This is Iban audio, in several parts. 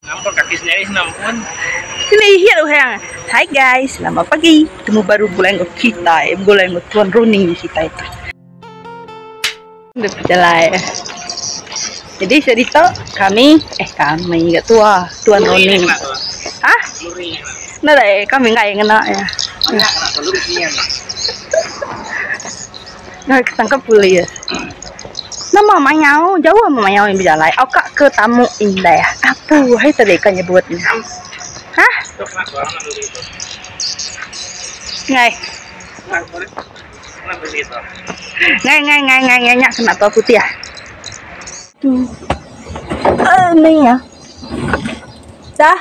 Ampun kaki sendiri senampun. Kena ihit orang. Hai guys, selamat pagi. Temu baru bulan enggau kitai, begulai enggau Tuan Roni kitai tu. Enda bejalai. Jadi sehari tu kami eh kami ga tua Tuan Roni. Ha? Nadai kami enggai ngena iya. Nah, tangkap polis. Nama mayau, jauh amat mayau nya bejalai. Au ka ke tamu indai. Apu, hai tadi ka nyebut nya. Ha? Ngai. Ngai ngai ngai ngai ngai nya kena tua putih. Tu. Eh, ni ya. Dah.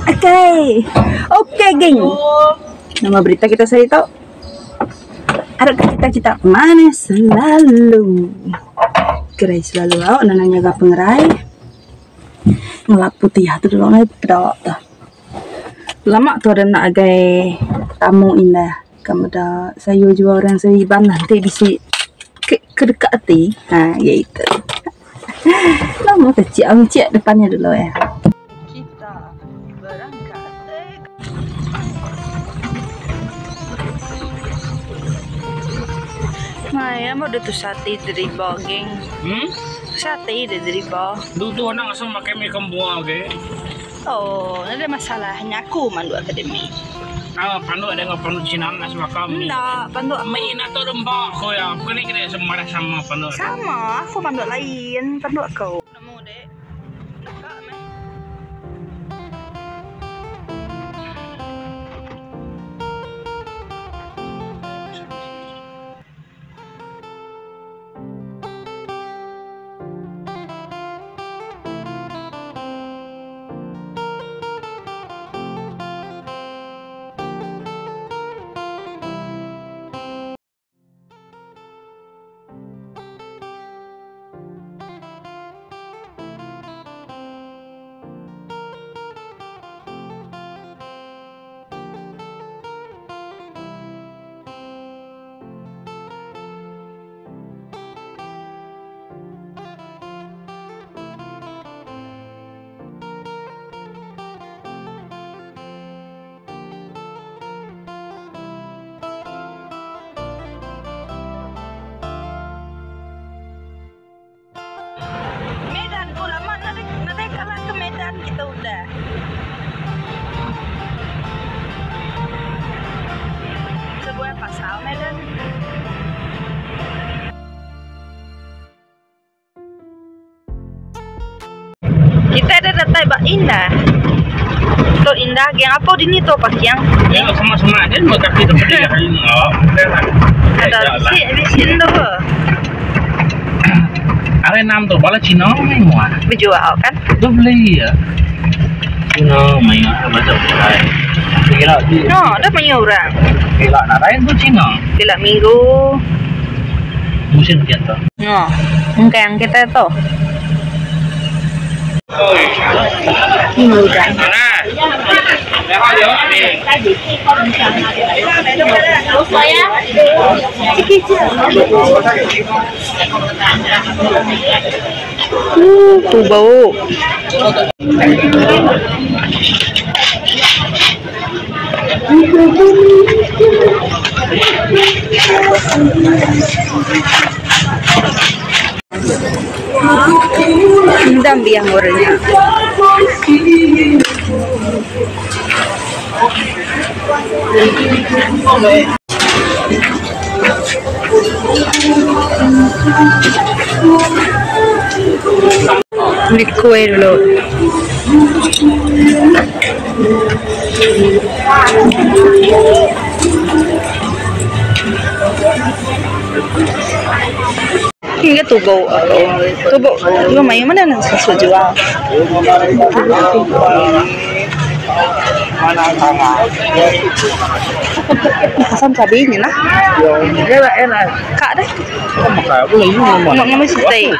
Okay. Okay, geng. Nama berita kita sehari tu? Arap ke kita kita manis selalu. Gerai selalu au nana nyaga pengerai. Ngelap putih tu dulu ngai peda tu. Lama tu ada nak agai tamu indah. Ka meda sayur jual orang sayur Iban lah enti bisi ke ke deka ati ha iaitu. Lama ke cik au cik depan nya dulu eh. Kita berangkat. Mai amat deh tu sate deriba geng. Hmm? Sate deh deriba. Du tu anak asal makai mi kembua ge. Oh, nadai masalah nya aku manduk akademi. Ah, panduk ada enggau panduk Cina enda sebaka mi. Enda, panduk aku. Mi enda tu dempa ko iya. Bukan ni kena semadah sama panduk. Sama, aku panduk lain, panduk aku. Nemu dek. Neka meh. Medan ku lama nadai nadai kala ke Medan kita udah. Sebuah pasal Medan. Kita ada datai ba Indah. Tu Indah geng apa dini tu pak yang? Ya sama-sama dia mau kaki tu beli hari ni. Oh, Ada bisi bisi endo ke? Hari enam tu bala Cina mai mua. Bejual kan? Tu beli ya. Cina mai apa tu beli. Gila di. No, dah punya orang. Gila nak lain tu Cina. Bila minggu Musim dia tu. No, engkang kita tu. Ini udah. Tu bau. Endang biang orang nya. Beli kuih dulu. Hingga tubo aku. Tubo, tubo mayu mana nak susu jual. Asam cabai nya lah. Kak deh. Ngak ngak mesti.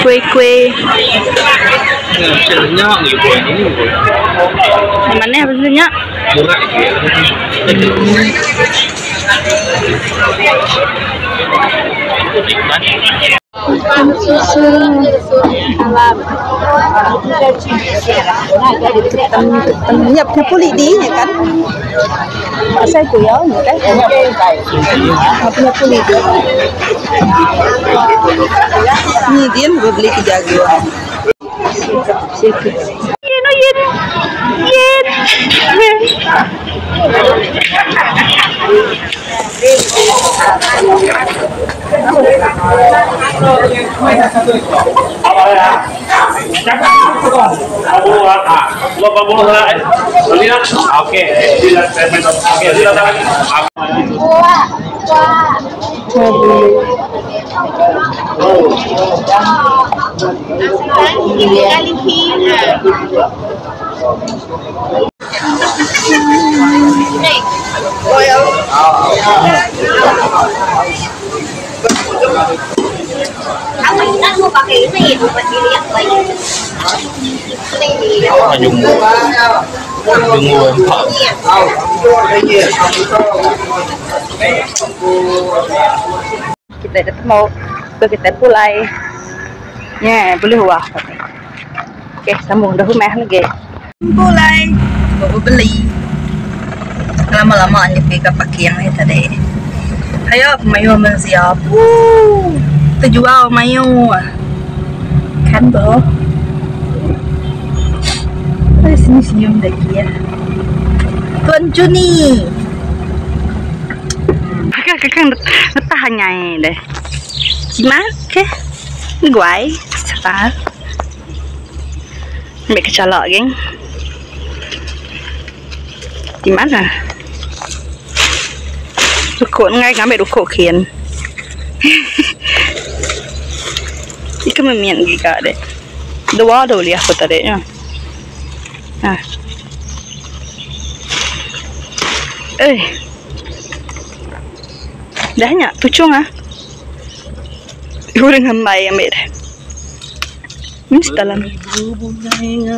Kuih-kuih. Mana apa sebenarnya? Nya punya di nya kan. Asai ku iya nya kan. Punya puli di. Ni dia beli ke jagung. Yin oh yin. Yin. Kita dah temu ke kita pulai. Nya boleh wah. Okey, sambung dah rumah lagi. Pulai baru beli. Lama-lama nyepi ke parking ni tadi. Ayo mayuh mensia. Puh, terjual mayuh. Kan boh. Ada senyum-senyum lagi ya. Tuan Juni. Kakak ngetah nyai deh. Cima ke? Guai, serta. Ambil kecalak geng. Di mana? Rukuk ngai ngambil rukuk kian. Ikan memian giga deh. Dua dah boleh aku tariknya. Ah. Eh. Dah nya tuchung ah. Orang ngambai ambil dah. Ini dalam. Tiga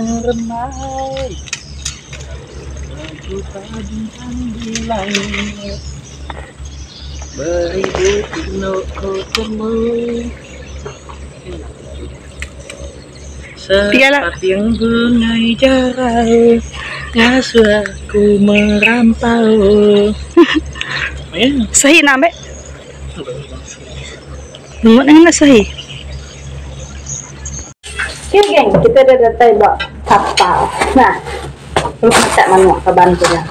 Seperti bunga jarai ngasuh aku merampau. Sahi nak ambil. Nunggu nak sahi. Okay geng, kita dah datang buat kapal. Nah, perlu masak manuk kaban punya.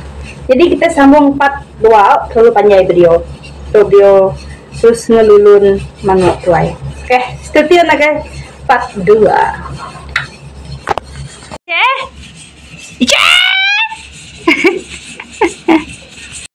Jadi kita sambung part 2, terlalu panjang video. Tu video terus ngelulun manuk tuai. Okay, stay tune lah guys. Part 2. Ice! Ice!